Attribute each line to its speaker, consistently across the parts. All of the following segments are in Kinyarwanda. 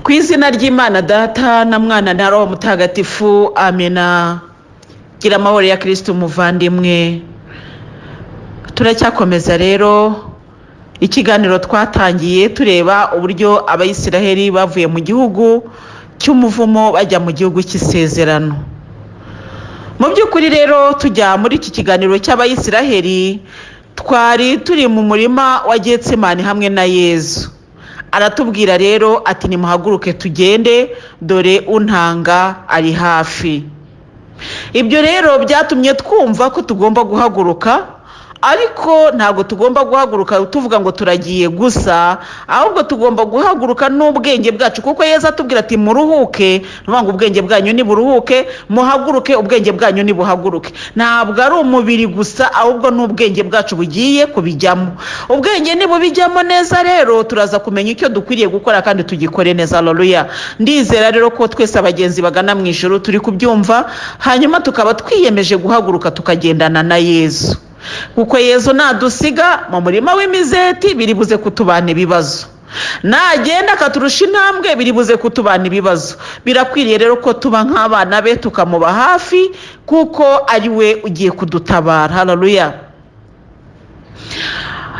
Speaker 1: Ku izina ry'Imana Data na Mwana na Roho Mutagatifu, amena. Gira amahoro ya Kirisitu umuvandimwe. Turacyakomeza rero ikiganiro twatangiye tureba uburyo Abayisiraheli bavuye mu gihugu cy'umuvumo bajya mu gihugu cy'isezerano. Mu by'ukuri rero, tujya muri iki kiganiro cy'Abayisiraheli, twari turi mu murima wa Getsemani hamwe na Yezu. Aratubwira rero ati: "Nimuhaguruke tugende, dore untanga ari hafi." Ibyo rero byatumye twumva ko tugomba guhaguruka, ariko ntabwo tugomba guhaguruka tuvuga ngo turagiye gusa, ahubwo tugomba guhaguruka n'ubwenge bwacu, kuko Yezu atubwira ati: "Muruhuke." Ni ukuvuga ngo ubwenge bwanyu niburuhuke, muhaguruke, ubwenge bwanyu nibuhaguruke. Ntabwo ari umubiri gusa, ahubwo n'ubwenge bwacu bugiye kubijyamo. Ubwenge nibubijyamo neza rero, turaza kumenya icyo dukwiriye gukora kandi tugikore neza. Haleluya! Ndizera rero ko twese abagenzi bagana mu ijuru turi kubyumva, hanyuma tukaba twiyemeje guhaguruka tukagendana na Yezu, kuko Yezu nadusiga mu murima w'imizeti biri buze kutubana ibibazo, nagenda akaturusha intambwe biri buze kutubana ibibazo. Birakwiriye rero ko tuba nk'abana be, tukamuba hafi, kuko ari we ugiye kudutabara. Haleluya!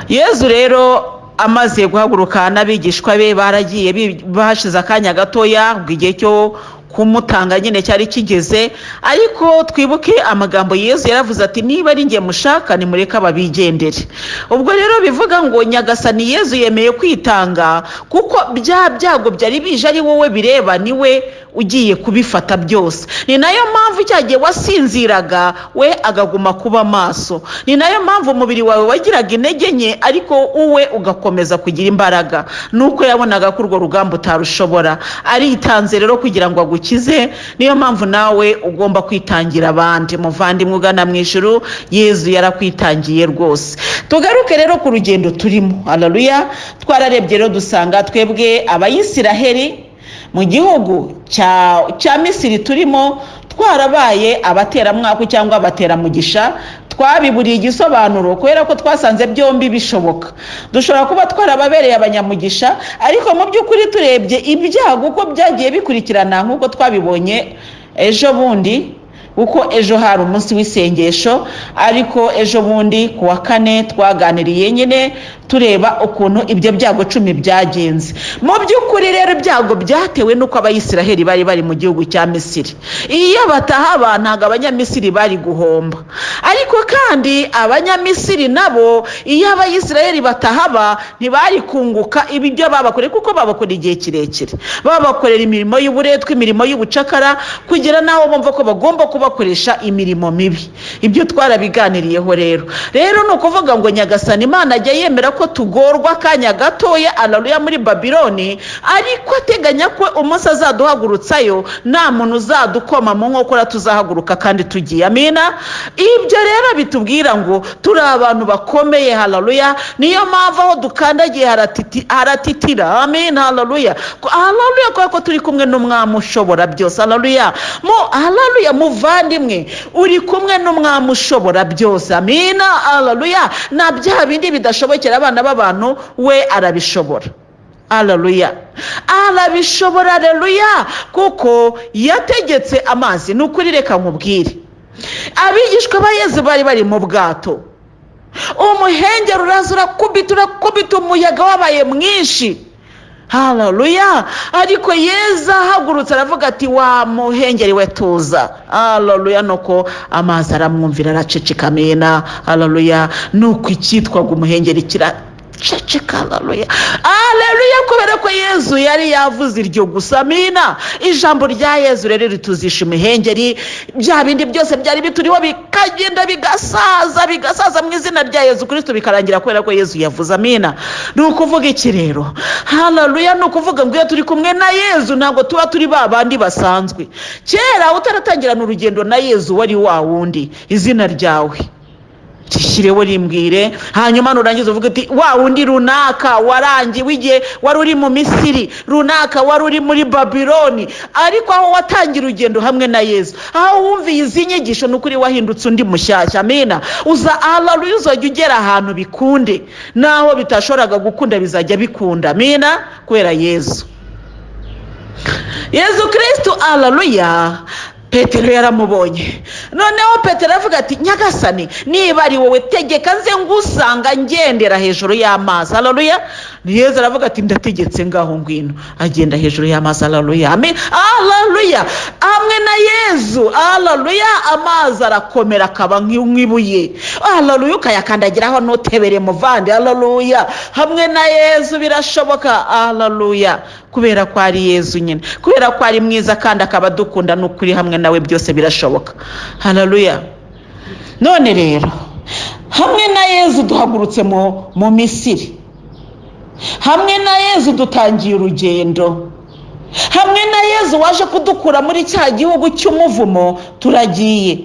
Speaker 1: Yezu rero amaze guhaguruka n'abigishwa be, baragiye. Hashize akanya gatoya ngo igihe cyo kumutanga nyine cyari kigeze. Ariko twibuke amagambo Yezu yaravuze ati: "Niba ari njye mushaka, nimureke ababigendere." Ubwo rero bivuga ngo Nyagasani Yezu yemeye kwitanga, kuko bya byago byari bije ari wowe bireba, niwe ugiye kubifata byose. Ni nayo mpamvu cya gihe wasinziraga we agaguma kuba maso. Ni nayo mpamvu umubiri wawe wagiraga intege nke, ariko uwe ugakomeza kugira imbaraga. Nuko yabonaga ko urwo rugamba utarushobora. Aritanze rero kugira ngo agukize. Niyo mpamvu nawe ugomba kwitangira abandi. Muvandimwe ugana mu ijuru, Yezu yarakwitangiye rwose. Tugaruke rero ku rugendo turimo. Haleluya! Twararebye rero dusanga twebwe Abayisiraheli mu gihugu cya Misiri turimo twarabaye abateramwaku cyangwa abateramugisha. Twabiburiye igisobanuro kubera ko twasanze byombi bishoboka. Dushobora kuba twarababereye abanyamugisha, ariko mu by'ukuri turebye ibyago uko byagiye bikurikirana, nk'uko twabibonye ejo bundi, kuko ejo hari umunsi w'isengesho, ariko ejo bundi ku wa kane twaganiriye nyine tureba ukuntu ibyo byago 10 byagenze. Mu by'ukuri rero, ibyago byatewe n'uko Abayisiraheli bari bari mu gihugu cya Misiri. Iyo batahaba, ntabwo Abanyamisiri bari guhomba. Ariko kandi Abanyamisiri nabo, iyo Abayisiraheli batahaba, ntibari kunguka ibyo babakoreye, kuko babakorera igihe kirekire, babakorera imirimo y'uburetwa, imirimo y'ubucakara, kugera n'aho bumva ko bagomba kubakoresha imirimo mibi. Ibyo twarabiganiriyeho rero. Rero ni ukuvuga ngo Nyagasani Imana ajya yemera ko tugorwa akanya gatoya, alaluya, muri Babiloni, ariko ateganya ko umunsi azaduhagurutsayo nta muntu uzadukoma mu nkokora, tuzahaguruka kandi tugiye. Amina. Ibyo rero bitubwira ngo turi abantu bakomeye. Haleluya! Niyo mpamvu aho dukandagiye haratitira. Amina, haleluya, haleluya, kubera ko turi kumwe n'Umwami ushobora byose. Haleluya, mu haleluya. Muvandimwe, uri kumwe n'Umwami ushobora byose. Amina, haleluya. Na bya bindi bidashobokera abana b'abantu, we arabishobora. Haleluya, arabishobora. Haleluya, kuko yategetse amazi. Ni ukuri, reka nkubwire, abigishwa ba Yezu bari bari mu bwato, umuhengeri uraza urakubita, urakubita, umuyaga wabaye mwinshi. Haleluya! Ariko Yezu ahagurutse aravuga ati: "Wa muhengeri we, tuza." Haleluya! Nuko amazi aramwumvira, araceceka. Amena, haleluya. Nuko icyitwaga umuhengeri kiraceceka. Haleluya, haleluya, kubera ko Yezu yari yavuze iryo gusa. Amina. Ijambo rya Yezu rero rituzisha imihengeri, bya bindi byose byari bituriho bikagenda bigasaza, bigasaza mu izina rya Yezu Kirisito, bikarangira kubera ko Yezu yavuze. Amina. Ni ukuvuga iki rero? Haleluya. Ni ukuvuga ngo iyo turi kumwe na Yezu, ntabwo tuba turi ba bandi basanzwe. Kera utaratangirana urugendo na Yezu, wari wa wundi. Izina ryawe rishyireho, rimbwire, hanyuma nurangiza uvuge uti: "Wa wundi runaka warangiwe igihe wari uri mu Misiri, runaka wari uri muri Babiloni." Ariko aho watangira urugendo hamwe na Yezu, aho wumviye izi nyigisho, ni ukuri wahindutse undi mushyashya. Amina. Uza, haleluya, uzajya ugera ahantu bikunde, naho bitashoboraga gukunda bizajya bikunda. Amina, kubera Yezu. Yezu Kirisitu, araruya. Petero yaramubonye. Noneho Petero aravuga ati: "Nyagasani, niba ari wowe, tegeka nze ngusanga ngendera hejuru y'amazi." Hararuya. Yezu aravuga ati: "Ndategetse, ngaho ngwino." Agenda hejuru y'amazi. Hararuya, amen, hararuya. Hamwe na Yezu, hararuya, amazi arakomera akaba nk'ibuye. Hararuya, ukayakandagiraho ntutebere, muvandi. Hararuya, hamwe na Yezu birashoboka. Hararuya, kubera ko ari Yezu nyine, kubera ko ari mwiza kandi akaba adukunda, ni ukuri hamwe nawe byose birashoboka. Hararuya. None rero hamwe na Yezu duhagurutse mu Misiri. Hamwe na Yezu dutangiye urugendo. Hamwe na Yezu waje kudukura muri cya gihugu cy'umuvumo, turagiye.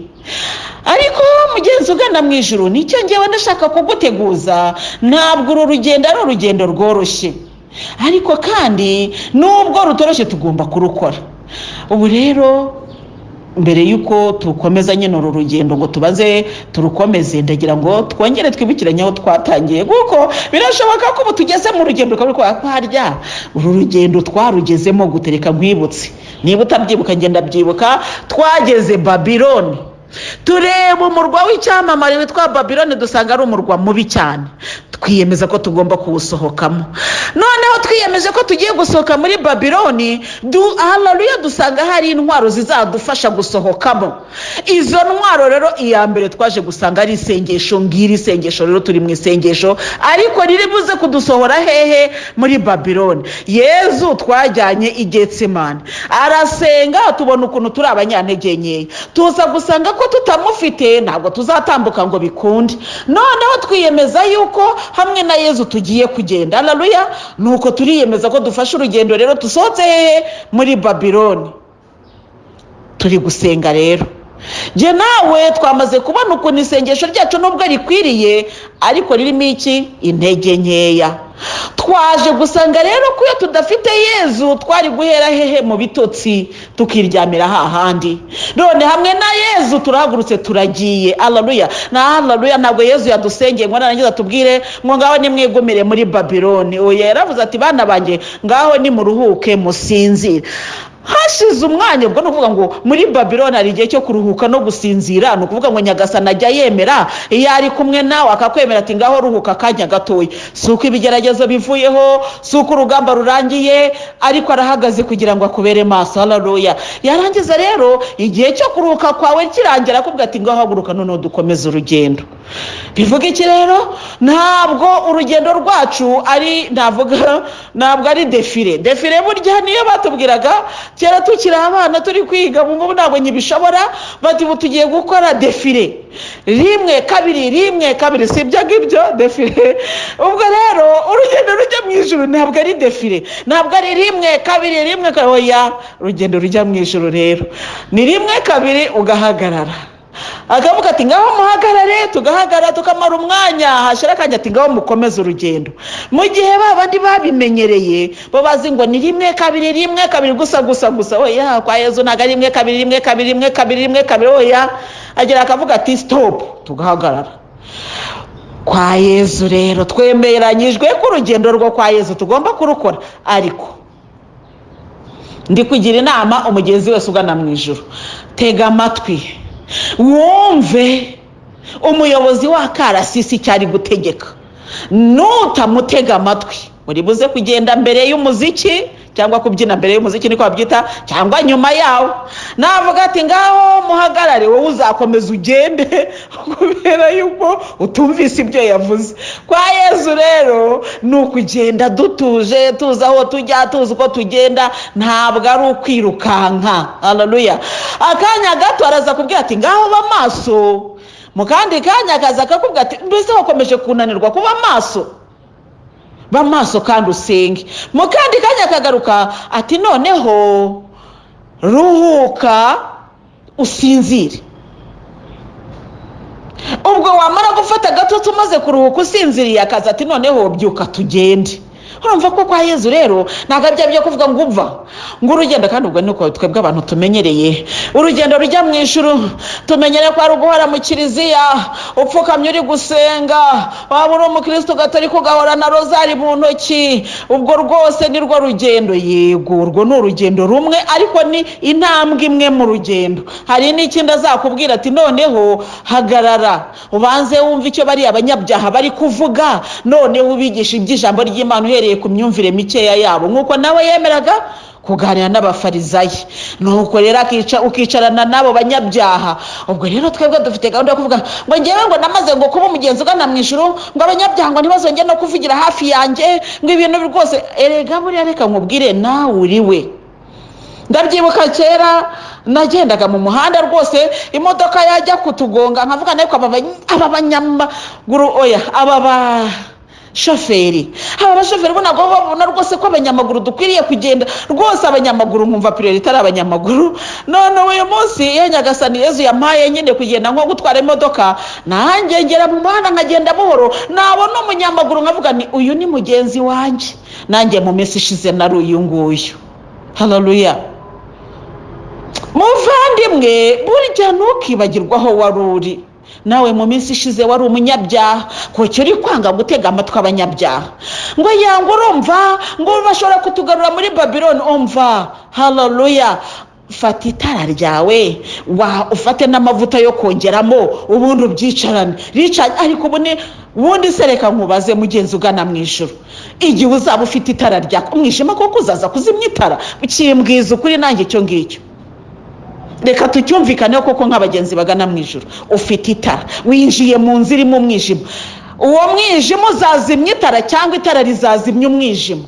Speaker 1: Ariko mugenzi ugana mu ijuru, nicyo ngewe ndashaka kuguteguza: ntabwo uru rugendo ari urugendo rworoshye, ariko kandi nubwo rutoroshye tugomba kurukora. Ubu rero, mbere y'uko tukomeza nyine uru rugendo ngo tubaze turukomeze, ndagira ngo twongere twibukiranye aho twatangiye, kuko birashoboka ko ubu tugeze mu rugendo ukaba uri harya uru rugendo twarugezemo gutereka. Nkwibutse niba utabyibuka, ngenda byibuka. Twageze Babiloni, tureba umurwa w'icyamamare witwa Babiloni, dusanga ari umurwa mubi cyane, twiyemeza ko tugomba kuwusohokamo. Noneho twiyemeje ko tugiye gusohoka muri Babiloni, hararuya, dusanga hari intwaro zizadufasha gusohokamo. Izo ntwaro rero, iya mbere twaje gusanga ari isengesho. Ngiri isengesho rero, turi mu isengesho, ariko riri buze kudusohora hehe? Muri Babiloni. Yezu twajyanye i Getsemani, arasenga, tubona ukuntu turi abanyantege nkeya, tuza gusanga ko tutamufite ntabwo tuzatambuka ngo bikunde. Noneho twiyemeza yuko hamwe na Yezu tugiye kugenda. Hararuya. Nuko turiyemeza ko dufashe urugendo rero, dusohotse hehe? Muri Babiloni. Turi gusenga rero. Njye nawe twamaze kubona ukuntu isengesho ryacu, nubwo rikwiriye, ariko ririmo iki? Intege nkeya. Twaje gusanga rero ko iyo tudafite Yezu twari guhera hehe? Mu bitotsi, tukiryamira hahandi. None hamwe na Yezu turahagurutse, turagiye. Hararuya na hararuya. Ntabwo Yezu yadusengeye ngo narangiza tubwire ngo: "Ngaho nimwigumire muri Babiloni." Oya, yaravuze ati: "Bana banjye, ngaho nimuruhuke, musinzire." Hashize umwanya, ubwo ni ukuvuga ngo muri Babiloni hari igihe cyo kuruhuka no gusinzira. Ni ukuvuga ngo Nyagasani ajya yemera, iyo ari kumwe nawe akakwemera ati: "Ngaho ruhuka akanya gatoya." Si uko ibigeragezo bivuyeho, si uko urugamba rurangiye, ariko arahagaze kugira ngo akubere maso. Hararuya. Yarangiza rero, igihe cyo kuruhuka kwawe kirangira, akubwira ati: "Ngaho haguruka, noneho dukomeze urugendo." Bivuga iki rero? Ntabwo urugendo rwacu ari, navuga, ntabwo ari défilé. Défilé burya niyo batubwiraga kera tukiri abana turi kwiga, ubu ngubu ntabwo nkibishobora. Bati: "Ubu tugiye gukora défilé, rimwe kabiri, rimwe kabiri." Si ibyo ngibyo défilé. Ubwo rero urugendo rujya mu ijuru ntabwo ari défilé, ntabwo ari rimwe kabiri, rimwe kabiri. Oya, urugendo rujya mu ijuru rero ni rimwe kabiri, ugahagarara, akavuga ati: "Ngaho muhagarare." Tugahagarara, tukamara umwanya, hashira akanya ati: "Ngaho mukomeze urugendo." Mu gihe ba bandi babimenyereye bo bazi ngo ni rimwe kabiri, rimwe kabiri gusa gusa gusa. Oya, kwa Yezu ntabwo ari rimwe kabiri, rimwe kabiri, rimwe kabiri, rimwe kabiri. Oya, agera akavuga ati: "Stop," tugahagarara. Kwa Yezu rero twemeranyijwe ko urugendo rwo kwa Yezu tugomba kurukora, ariko ndi kugira inama umugenzi wese ugana mu ijuru: tega amatwi wumve umuyobozi wa karasisi icyo ari gutegeka. Nutamutega amatwi, uri buze kugenda mbere y'umuziki, cyangwa kubyina mbere y'umuziki niko babyita, cyangwa nyuma yawo. Navuga ati: "Ngaho muhagarare," wowe uzakomeza ugende kubera yuko utumvise ibyo yavuze. Kwa Yezu rero ni ukugenda dutuje, tuzi aho tujya, tuzi uko tugenda, ntabwo ari ukwirukanka. Hararuya. Akanya gato araza kubwira ati: "Ngaho ba maso." Mu kandi kanya akaza akakubwira ati: "Mbese wakomeje kunanirwa kuba maso? Ba maso kandi usenge." Mu kandi kanya akagaruka ati: "Noneho ruhuka usinzire." Ubwo wamara gufata agatotsi, umaze kuruhuka usinziriye, akaza ati: "Noneho byuka tugende." Urumva ko kwa Yezu rero ntabwo ari bya byo kuvuga ngo umva ngo urugendo, kandi ubwo nuko twebwe abantu tumenyereye urugendo rujya mu ijuru, tumenyereye ko ari uguhora mu kiliziya upfukamye uri gusenga, waba uri umukristo gatolika ugahora na rozari mu ntoki, ubwo rwose ni rwo rugendo. Yego, urwo ni urugendo rumwe, ariko ni intambwe imwe mu rugendo. Hari n'ikindi azakubwira ati noneho hagarara ubanze wumve icyo bariya abanyabyaha bari kuvuga, noneho ubigisha iby'ijambo ry'Imana uhereye ku myumvire mikeya yabo, nk'uko nawe yemeraga kuganira n'abafarizayi. Nuko rero ukicarana n'abo banyabyaha. Ubwo rero twebwe dufite gahunda yo kuvuga ngo ngewe ngo namaze ngo kuba umugenzi ugana mu ijuru, ngo abanyabyaha ngo ntibazongere no kuvugira hafi yanjye, ngo ibintu rwose. Erega buriya reka nkubwire, nawe uri we. Ndabyibuka kera nagendaga mu muhanda rwose, imodoka yajya kutugonga nkavuga ariko aba banyamaguru, oya, aba bashoferi, aba bashoferi bo ntabwo babona rwose ko abanyamaguru dukwiriye kugenda rwose, abanyamaguru nkumva priorité ari abanyamaguru. None uyu munsi iyo Nyagasani Yezu yampaye nyine kugenda nko gutwara imodoka, nanjye ngera mu muhanda nkagenda buhoro, nabona umunyamaguru nkavuga ni uyu ni mugenzi wanjye, nanjye mu minsi ishize nari uyu nguyu. Haleluya. Muvandimwe, burya ntukibagirwe aho wari uri. Nawe mu minsi ishize wari umunyabyaha. Kuki uri kwanga gutega amatwi abanyabyaha ngo yanga urumva ngo bashobora kutugarura muri Babiloni? Umva, haleluya, fata itara ryawe, ufate n'amavuta yo kongeramo, ubundi ubyicarane ricanye. Ariko ubu ni ubundi se, reka nkubaze mugenzi ugana mu ijuru, igihe uzaba ufite itara ryaka umwijima koko uzaza kuzimya itara? Kimbwiza ukuri nanjye icyo ngicyo reka tucyumvikaneho koko nk'abagenzi bagana mu ijuru. Ufite itara, winjiye mu nzu irimo umwijima, uwo mwijima uzazimya itara cyangwa itara rizazimya umwijima?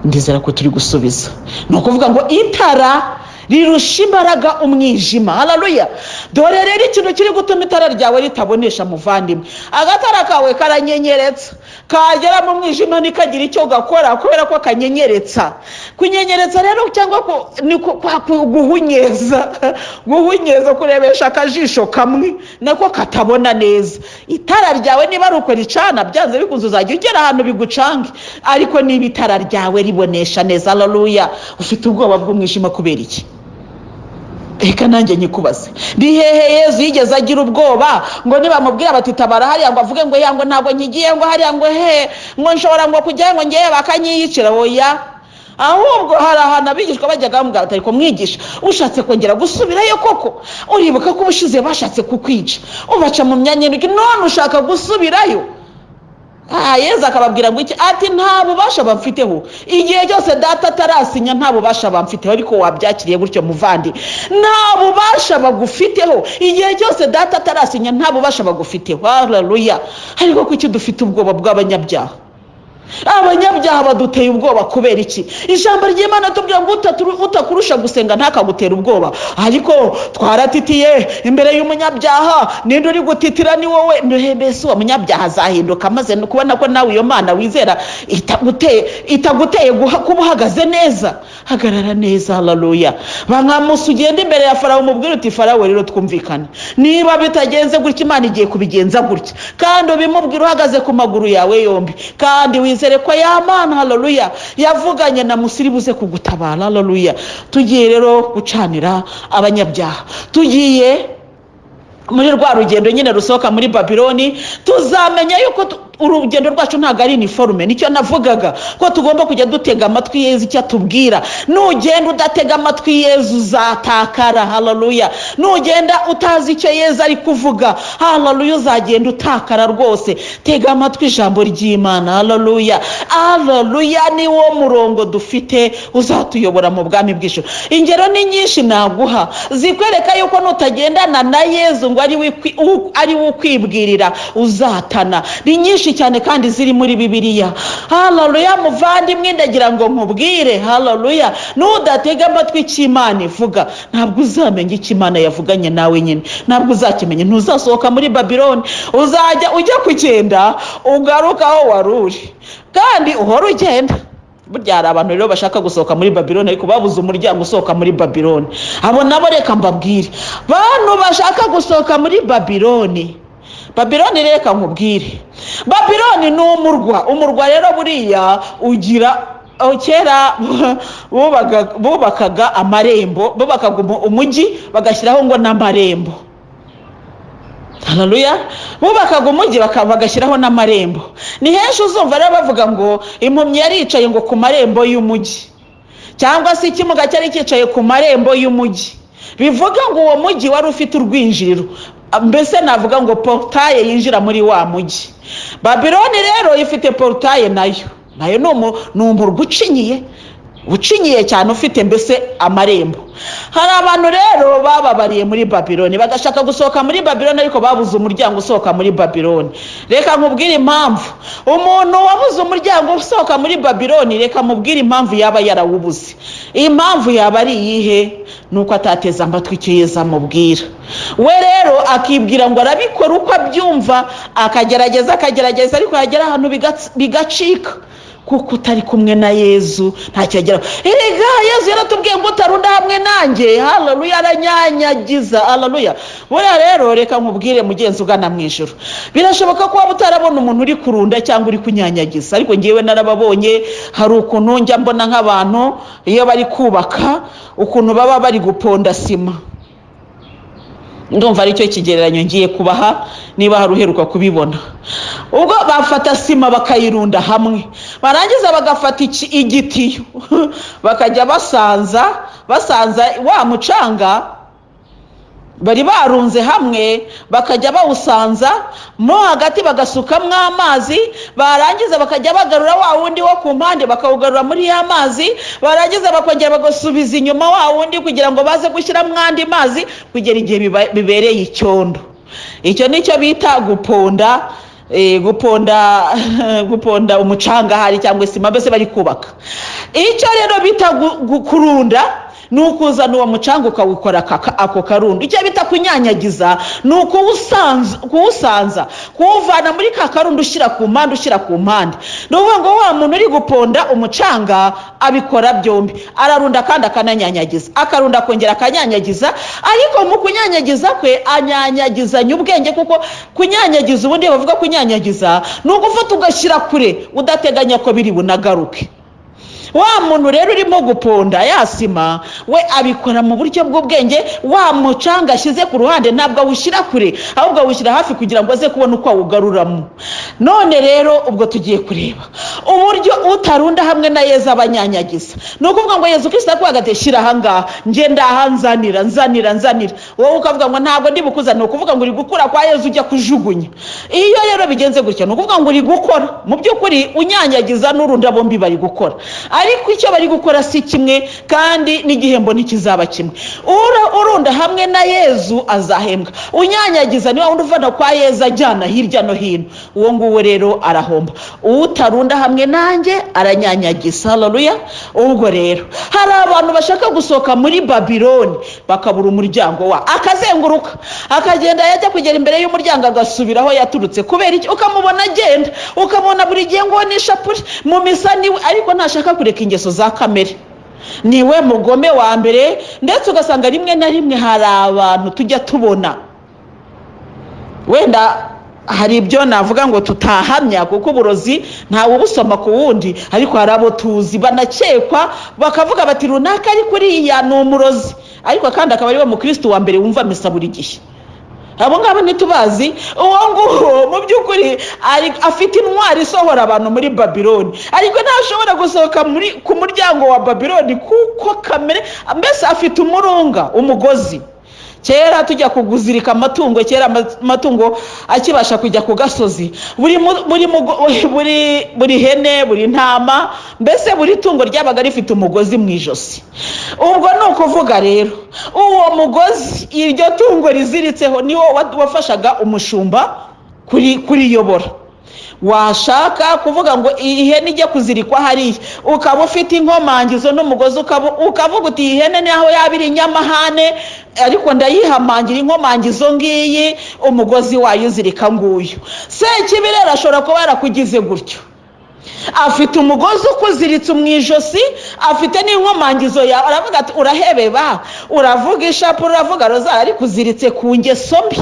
Speaker 1: Ndizera ko turi gusubiza. Ni ukuvuga ngo itara rirusha imbaraga umwijima. Haleluya. Dore rero ikintu kiri gutuma itara ryawe ritabonesha, muvandimwe, agatara kawe karanyenyeretsa, kagera mu mwijima ntikagira icyo gakora kubera ko kanyenyeretsa. Kunyenyeretsa rero cyangwa ni guhunyeza, guhunyeza, kurebesha akajisho kamwe nako katabona neza. Itara ryawe niba ari uko ricana, byanze bikunze uzajya ugera ahantu bigucange. Ariko niba itara ryawe ribonesha neza, haleluya, ufite ubwoba bw'umwijima kubera iki? Reka nanjye nyikubaze, ni hehe Yezu yigeze agira ubwoba ngo nibamubwira bati tabara hariya, ngo avuge ngo ya ngo ntabwo nkigiye, ngo hariya ngo he, ngo nshobora ngo kujyayo ngo ngewe bakanyiyicira? Oya, ahubwo hari ahantu abigishwa bajyaga bamubwira bati ariko mwigisha, ushatse kongera gusubirayo koko? Uribuka ko ubushize bashatse kukwica ubaca mu myanya y'intoki, none ushaka gusubirayo? Yezu akababwira ngo iki? Ati nta bubasha bamfiteho, igihe cyose data atarasinya nta bubasha bamfiteho. Ariko wabyakiriye gutyo muvandi, nta bubasha bagufiteho, igihe cyose data atarasinya nta bubasha bagufiteho. Haleluya. Ariko kuki dufite ubwoba bw'abanyabyaha? Abanyabyaha baduteye ubwoba kubera iki? Ijambo ry'Imana tubwira ngo utakurusha gusenga ntakagutere ubwoba, ariko twaratitiye imbere y'umunyabyaha. Ninde uri gutitira? Ni wowe. Mbese uwo munyabyaha azahinduka amaze kubona ko nawe iyo Mana wizera itaguteye kuba uhagaze neza? Hagarara neza. Haleluya. Bankamusa ugende imbere ya Farawo umubwire uti Farawo rero twumvikane, niba bitagenze gutya Imana igiye kubigenza gutya, kandi ubimubwire uhagaze ku maguru yawe yombi, kandi wizere ko ya Mana, haleluya, yavuganye na Musa iri buze kugutabara. Haleluya. Tugiye rero gucanira abanyabyaha, tugiye muri rwa rugendo nyine rusohoka muri Babiloni. Tuzamenya yuko urugendo rwacu ntabwo ari iniforume. Nicyo navugaga ko tugomba kujya dutega amatwi Yezu icyo atubwira. Nugenda udatega amatwi Yezu uzatakara. Haleluya. Nugenda utazi icyo Yezu ari kuvuga, haleluya, uzagenda utakara rwose. Tega amatwi ijambo ry'Imana. Haleluya, haleluya. Ni wo murongo dufite uzatuyobora mu bwami bw'ijuru. Ingero ni nyinshi naguha zikwereka yuko nutagendana na Yezu ngo ari we ukwibwirira uzatana. Ni nyinshi cyane kandi ziri muri Bibiliya. Haleluya. Muvandimwe, ndagira ngo nkubwire, haleluya, nudatega amatwi icyo Imana ivuga ntabwo uzamenya icyo Imana yavuganye nawe nyine, ntabwo uzakimenya, ntuzasohoka muri Babiloni. Uzajya ujya kugenda ugaruka aho wari uri, kandi uhora ugenda. Burya hari abantu rero bashaka gusohoka muri Babiloni ariko babuze umuryango usohoka muri Babiloni. Abo nabo reka mbabwire, bantu bashaka gusohoka muri Babiloni, Babiloni, reka nkubwire, Babiloni ni umurwa. Umurwa rero buriya ugira, kera bubakaga amarembo, bubakaga umujyi bagashyiraho ngo n'amarembo. Haleluya! Bubakaga umujyi bagashyiraho n'amarembo. Ni henshi uzumva rero bavuga ngo impumyi yaricaye ngo ku marembo y'umujyi, cyangwa se ikimuga cyari cyicaye ku marembo y'umujyi. Bivuga ngo uwo mujyi wari ufite urwinjiriro, mbese navuga ngo portail yinjira muri wa mujyi. Babiloni rero ifite portail nayo. Nayo ni umurwa ucinyiye, ucinyiye cyane, ufite mbese amarembo. Hari abantu rero bababariye muri Babiloni, bagashaka gusohoka muri Babiloni, ariko babuze umuryango usohoka muri Babiloni. Reka nkubwire impamvu umuntu wabuze umuryango usohoka muri Babiloni. Reka mubwire impamvu yaba yarawubuze. Impamvu yaba ari iyihe? Ni uko atateze amatwi icyo Yezu amubwira. We rero akibwira ngo arabikora uko abyumva, akagerageza, akagerageza, ariko yagera ahantu bigacika, kuko utari kumwe na Yezu ntacyo ageraho. Erega Yezu yaratubwiye ngo utarunda hamwe nanjye, haleluya, aranyanyagiza. Haleluya! Buriya rero reka nkubwire, mugenzi ugana mu ijoro, birashoboka ko waba utarabona umuntu uri kurunda cyangwa uri kunyanyagiza, ariko ngewe narababonye. Hari ukuntu njya mbona nk'abantu iyo bari kubaka, ukuntu baba bari guponda sima. Ndumva aricyo kigereranyo ngiye kubaha, niba hari uheruka kubibona. Ubwo bafata sima bakayirunda hamwe, barangiza bagafata igitiyo, bakajya basanza, basanza wa mucanga bari barunze hamwe, bakajya bawusanza mo hagati, bagasukamo amazi, barangiza bakajya bagarura wa wundi wo ku mpande, bakawugarura muri ya mazi, barangiza bakongera bagasubiza inyuma wa wundi kugira ngo baze gushyiramo andi mazi, kugera igihe bibereye icyondo. Icyo nicyo bita guponda, guponda umucanga ahari cyangwa sima, mbese bari kubaka. Icyo rero bita kurunda ni ukuzana uwo mucanga ukawukora ako karundo. Icyo bita kunyanyagiza ni ukuwusanza, kuwuvana muri ka karundo, ushyira ku mpande, ushyira ku mpande. Ni ukuvuga ngo wa muntu uri guponda umucanga abikora byombi: ararunda kandi akananyanyagiza, akarunda akongera akanyanyagiza. Ariko mu kunyanyagiza kwe anyanyagizanya ubwenge, kuko kunyanyagiza, ubundi bavuga kunyanyagiza ni ugufata ugashyira kure, udateganya ko biri bunagaruke. Wa muntu rero urimo guponda ya sima, we abikora mu buryo bw'ubwenge. Wa mucanga ashyize ku ruhande ntabwo awushyira kure, ahubwo awushyira hafi kugira ngo aze kubona uko awugaruramo. None rero ubwo tugiye kureba uburyo utarunda hamwe na Yezu abanyanyagiza. Ni ukuvuga ngo Yezu Kirisita arakuvuga ati: "Shyira ahangaha, ngenda aha, nzanira, nzanira, nzanira." Wowe ukavuga ngo: "Ntabwo ndi bukuzane." Ni ukuvuga ngo uri gukura kwa Yezu ujya kujugunya. Iyo rero bigenze gutya, ni ukuvuga ngo uri gukora mu by'ukuri unyanyagiza n'urunda, bombi bari gukora, ariko icyo bari gukora si kimwe, kandi n'igihembo ntikizaba kimwe. Urunda hamwe na Yezu azahembwa. Unyanyagiza niba wundi uvana kwa Yezu ajyana hirya no hino, uwo nguwo rero arahomba. Utarunda hamwe nanjye aranyanyagiza. Haleluya! Ubwo rero hari abantu bashaka gusohoka muri Babiloni bakabura umuryango, wa akazenguruka, akagenda, yajya kugera imbere y'umuryango agasubira aho yaturutse. Kubera iki? Ukamubona agenda, ukamubona buri gihe ngo ni ishapure mu misa niwe, ariko ntashaka kureka ingeso za kamere, niwe mugome wa mbere. Ndetse ugasanga rimwe na rimwe hari abantu tujya tubona, wenda hari ibyo navuga ngo tutahamya, kuko uburozi ntawe ubusoma ku wundi, ariko hari abo tuzi banakekwa, bakavuga bati: "Runaka ariko uriya ni umurozi," ariko kandi akaba ariwe mukristo wa mbere wumva misa buri gihe. Abo ngabo ntitubazi? Uwo nguwo mu by'ukuri afite intwari isohora abantu muri Babiloni, ariko ntashobora gusohoka ku muryango wa Babiloni, kuko kamere, mbese afite umurunga, umugozi. Kera tujya kuguzirika amatungo, kera amatungo akibasha kujya ku gasozi, buri hene, buri ntama, mbese buri tungo ryabaga rifite umugozi mu ijosi. Ubwo ni ukuvuga rero uwo mugozi iryo tungo riziritseho niwo wafashaga umushumba kuriyobora. Washaka kuvuga ngo iyi hene ijya kuzirikwa hariya, ukaba ufite inkomangizo n'umugozi, ukavuga uti: "Iyi hene niho yaba iri inyamahane, ariko ndayihamangira inkomangizo ngiyi, umugozi wayo uzirika nguyu." Sekibi rero ashobora kuba yarakugize gutyo: afite umugozi ukuziritse mu ijosi, afite n'inkomangizo yawe. Aravuga ati: "Urahebeba, uravuga ishapure, uravuga rozari, ariko uziritse ku ngeso mbi."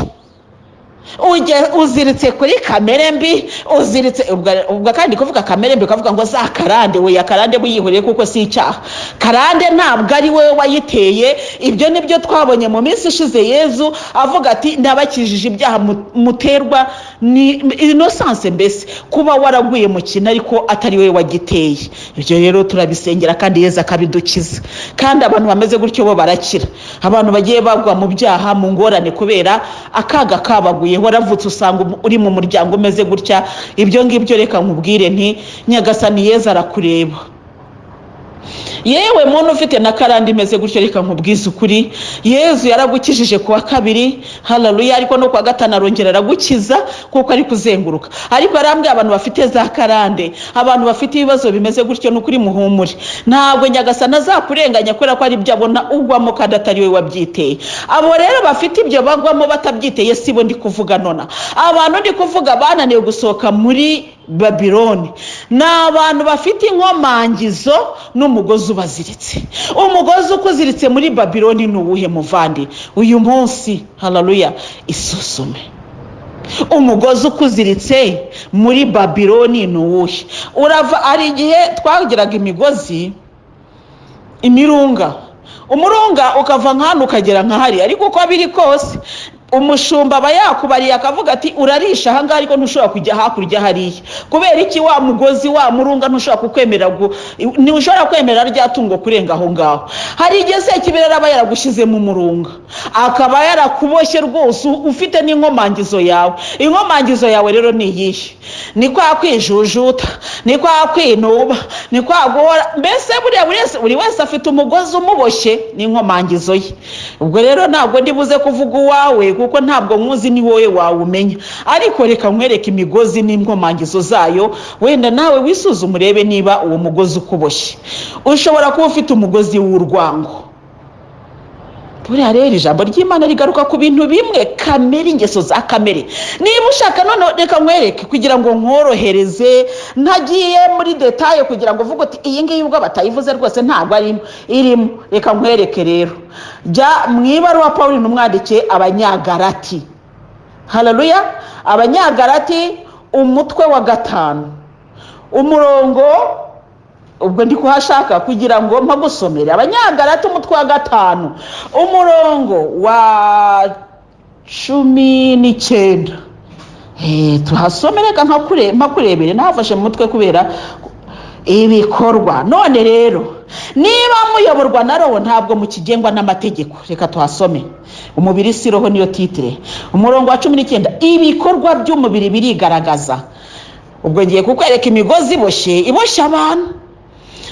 Speaker 1: Uziritse kuri kamere mbi, uziritse ubwo kandi kuvuga kamere mbi ukavuga ngo za karande, we ya karande buyihuriye kuko si icyaha. Karande ntabwo ari wowe wayiteye. Ibyo nibyo twabonye mu minsi ishize, Yezu avuga ati nabakijije ibyaha muterwa ni innocence, mbese kuba waraguye mu kintu ariko atari wowe wagiteye. Ibyo rero turabisengera kandi Yezu akabidukiza, kandi abantu bameze gutyo bo barakira. Abantu bagiye bagwa mu byaha, mu ngorane kubera akaga kabaguye, waravutse usanga uri mu muryango umeze gutya, ibyo ngibyo reka nkubwire nti Nyagasani Yezu arakureba. Yewe muntu ufite na karande imeze gutyo, reka nkubwize ukuri, Yezu yaragukijije ku wa kabiri, haleluya, ariko no ku wa gatanu arongera aragukiza kuko ari kuzenguruka. Ariko yarambwiye abantu bafite za karande, abantu bafite ibibazo bimeze gutyo, ni ukuri muhumure, ntabwo Nyagasani azakurenganya kubera ko ari ibyo abona ugwamo kandi atari we wabyiteye. Abo rero bafite ibyo bagwamo batabyiteye si bo ndi kuvuga nona. Abantu ndi kuvuga bananiwe gusohoka muri Babiloni ni abantu bafite inkomangizo n'umugozi ubaziritse. Umugozi ukuziritse muri Babiloni ni uwuhe, muvandi? Uyu munsi, haleluya, isuzume. Umugozi ukuziritse muri Babiloni ni uwuhe? Urava hari igihe twagiraga imigozi, imirunga, umurunga ukava nka hano ukagera nka hariya, ariko uko biri kose umushumba aba yakubariye akavuga ati urarisha ahangaha ariko ntushobora kujya hakurya hariya. Kubera iki? Wa mugozi, wa murunga ntushobora kukwemera, ntushobora kwemera rya tungo kurenga aho ngaho. Hari igihe Sekibera aba yaragushyize mu murunga, akaba yarakuboshye rwose, ufite n'inkomangizo yawe. Inkomangizo yawe rero ni iyihe? Ni kwa kwijujuta, ni kwa kwinuba, ni kwa guhora, mbese buriya buri wese afite umugozi umuboshye n'inkomangizo ye. Ubwo rero ntabwo ndibuze kuvuga uwawe kuko ntabwo nkuzi, ni wowe wawumenya, ariko reka nkwereke imigozi n'inkomangizo zayo, wenda nawe wisuzume urebe niba uwo mugozi ukuboshye. Ushobora kuba ufite umugozi w'urwango. Buriya rero ijambo ry'Imana rigaruka ku bintu bimwe, kamere, ingeso za kamere. Niba ushaka noneho reka nkwereke kugira ngo nkorohereze, ntagiye muri détails, kugira ngo uvuge uti iyi ngiyi ubwo batayivuze rwose ntabwo arimo, irimo. Reka nkwereke rero, jya mu ibaruwa Paul umwandikiye Abanyagarati, haleluya, Abanyagarati umutwe wa 5 umurongo, ubwo ndi kuhashaka kugira ngo mpagusomere. Abanyagarati umutwe wa 5 umurongo wa 19, tuhasome, reka mpakurebere, nahafashe mu mutwe kubera ibikorwa. None rero niba muyoborwa na Roho, ntabwo mukigengwa n'amategeko. Reka tuhasome. Umubiri si roho niyo titre. Umurongo wa 19, ibikorwa by'umubiri birigaragaza. Ubwo ngiye kukwereka imigozi iboshye, iboshye abantu,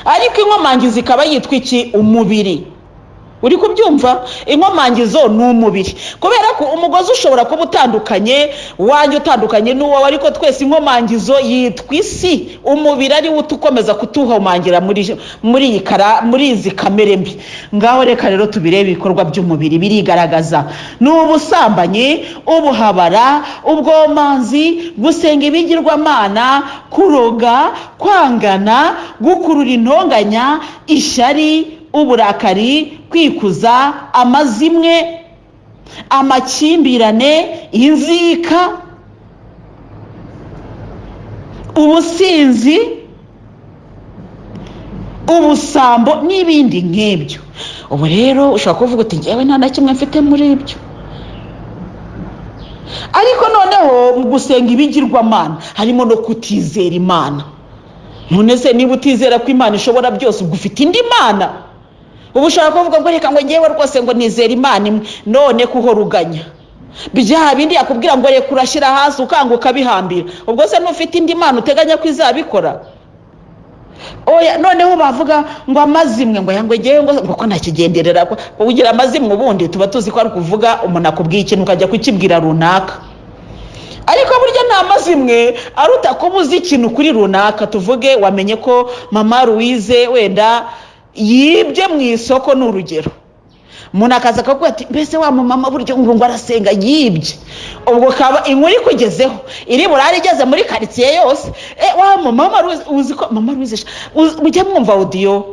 Speaker 1: ariko inkomangizo ikaba yitwa iki? Umubiri. Uri kubyumva? Inkomangizo ni umubiri, kubera ko umugozi ushobora kuba utandukanye, uwanjye utandukanye n'uwawe, ariko twese inkomangizo yitwa isi, umubiri ari wo ukomeza kutuhomangira muri iyi kara, muri izi kamere mbi. Ngaho reka rero tubirebe. Ibikorwa by'umubiri birigaragaza, ni ubusambanyi, ubuhabara, ubwomanzi, gusenga ibigirwamana, kuroga, kwangana, gukurura intonganya, ishyari, uburakari, kwikuza, amazimwe, amakimbirane, inzika, ubusinzi, ubusambo n'ibindi nk'ibyo. Ubu rero ushobora kuvuga uti ngewe nta na kimwe mfite muri ibyo, ariko noneho mu gusenga ibigirwamana harimo no kutizera Imana. None se niba utizera ko Imana ishobora byose, ubwo ufite indi mana? Ubu ushobora kuvuga ngo reka, ngo ngewe rwose ngo nizera Imana imwe, none kuhora uganya bya bindi yakubwira ngo reka, urashyira hasi ukanga ukabihambira, ubwo se ntufite indi mana uteganya ko izabikora? Oya. Noneho bavuga ngo amazimwe, ngo ngo ngewe ngo ko ntakigenderera kugira amazimwe. Ubundi tuba tuzi ko ari ukuvuga umuntu akubwiye ikintu ukajya kukibwira runaka, ariko burya nta mazimwe aruta kuba uzi ikintu kuri runaka. Tuvuge wamenye ko mama Louise wenda yibye mu isoko, ni urugero, umuntu akaza akavuga ati mbese wa mumama buryo ngo arasenga yibye, ubwo kaba inkuru ikugezeho iri burare igeze muri karitsiye yose. Wa mumama Louise, uzi ko mama Louise mujya mwumva audio.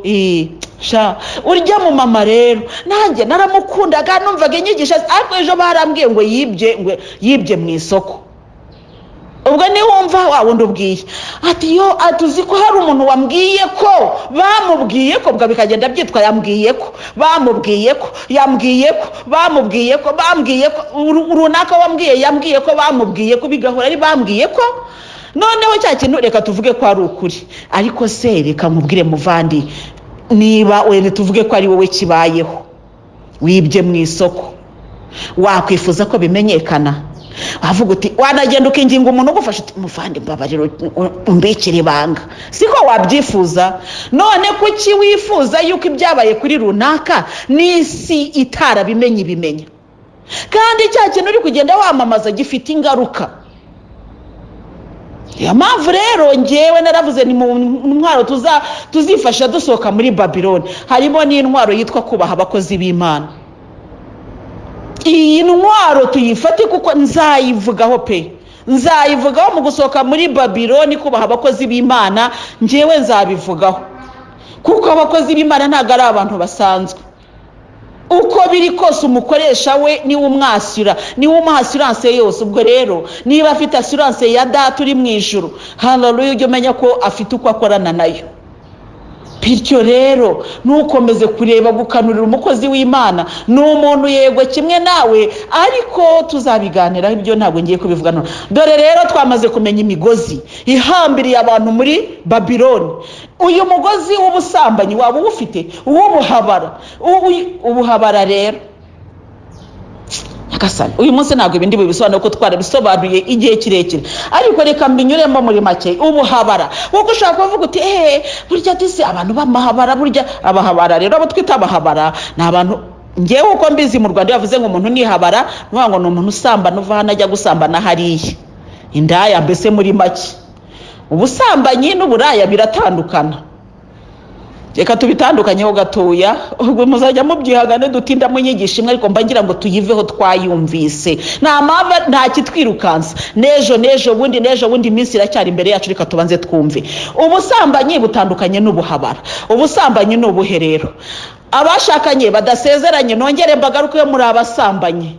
Speaker 1: Sha, urya mu mama rero nanjye naramukundaga, numvaga inyigisho, ariko ejo barambwiye ngo yibye, ngo yibye mu isoko. Ubwo niwumva wa wundi ubwiye ati yo, ati uzi ko hari umuntu wambwiye ko bamubwiye ko, ubwo bikagenda byitwa yambwiye ko bamubwiye ko yambwiye ko bamubwiye ko bambwiye ko runaka wambwiye yambwiye ko bamubwiye ko, bigahora ari bambwiye ko. Noneho cya kintu reka tuvuge ko ari ukuri, ariko se reka nkubwire muvandi, niba wenda tuvuge ko ari wowe kibayeho wibye mu isoko, wakwifuza ko bimenyekana? Wavuga uti, wanagenda ukinginga umuntu ugufasha uti muvandi mbabarira umbikire ibanga, siko wabyifuza? None kuki wifuza yuko ibyabaye kuri runaka n'isi itarabimenye ibimenya, kandi cya kintu uri kugenda wamamaza gifite ingaruka? Niyo mpamvu rero ngewe naravuze ni mu ntwaro tuzifasha dusohoka muri Babiloni, harimo n'intwaro yitwa kubaha abakozi b'Imana. Iyi ntwaro tuyifate kuko nzayivugaho pe, nzayivugaho mu gusohoka muri Babiloni, kubaha abakozi b'Imana. Ngewe nzabivugaho kuko abakozi b'Imana ntabwo ari abantu basanzwe. Uko biri kose umukoresha we niwe umwasura, niwe umuha assurance yose. Ubwo rero niba afite assurance ya Data uri mu ijuru, haleluya, ujye umenya ko afite uko akorana nayo. Bityo rero ntukomeze kureba gukanurira umukozi w'Imana. Ni umuntu yego kimwe nawe, ariko tuzabiganiraho, ibyo ntabwo ngiye kubivuga none. Dore rero twamaze kumenya imigozi ihambiriye abantu muri Babiloni. Uyu mugozi w'ubusambanyi waba uwufite, uw'ubuhabara, ubuhabara rero Nyagasani, uyu munsi ntabwo ibindi bibisobanura ko twarabisobanuye igihe kirekire, ariko reka mbinyuremo muri make. Ubuhabara, kuko ushobora kuvuga uti eee, burya disi abantu b'amahabara, burya abahabara rero, abo twita abahabara ni abantu, ngewe uko mbizi mu Rwanda, iyo bavuze ngo umuntu nihabara, ni ukuvuga ngo ni umuntu usambana uva hano ajya gusambana hariya, indaya mbese muri make. Ubusambanyi n'uburaya biratandukana, reka tubitandukanyeho gatoya. Ubwo muzajya mubyihagane, dutinda mu nyigisho imwe, ariko mba ngira ngo tuyiveho twayumvise. Nta mpamvu, nta kitwirukansa, n'ejo n'ejo bundi n'ejo bundi, iminsi iracyari imbere yacu. Reka tubanze twumve ubusambanyi butandukanye n'ubuhabara. Ubusambanyi ni ubuhe rero? Abashakanye badasezeranye, nongere mbagaruke, muri abasambanyi.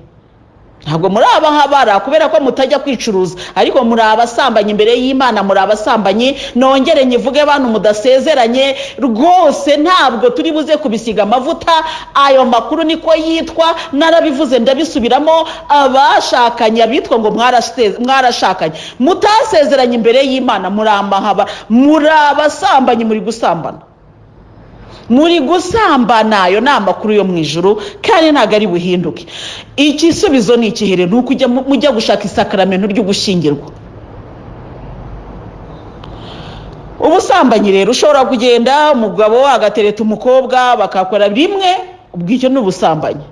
Speaker 1: Ntabwo muri abahabara kubera ko mutajya kwicuruza, ariko muri abasambanyi imbere y'Imana, muri abasambanyi. Nongere nyivuge, bantu mudasezeranye, rwose ntabwo turi buze kubisiga amavuta, ayo makuru niko yitwa, narabivuze ndabisubiramo. Abashakanye, abitwa ngo mwarashakanye, mutasezeranye imbere y'Imana, muri amahaba, muri abasambanyi, muri gusambana, muri gusambana. Ayo ni amakuru yo mu ijuru kandi ntabwo ari buhinduke. Igisubizo ni ikihere? Ni uko mujya gushaka isakaramento ryo gushyingirwa. Ubusambanyi rero, ushobora kugenda umugabo agatereta umukobwa bakakora rimwe, ubwo icyo ni ubusambanyi.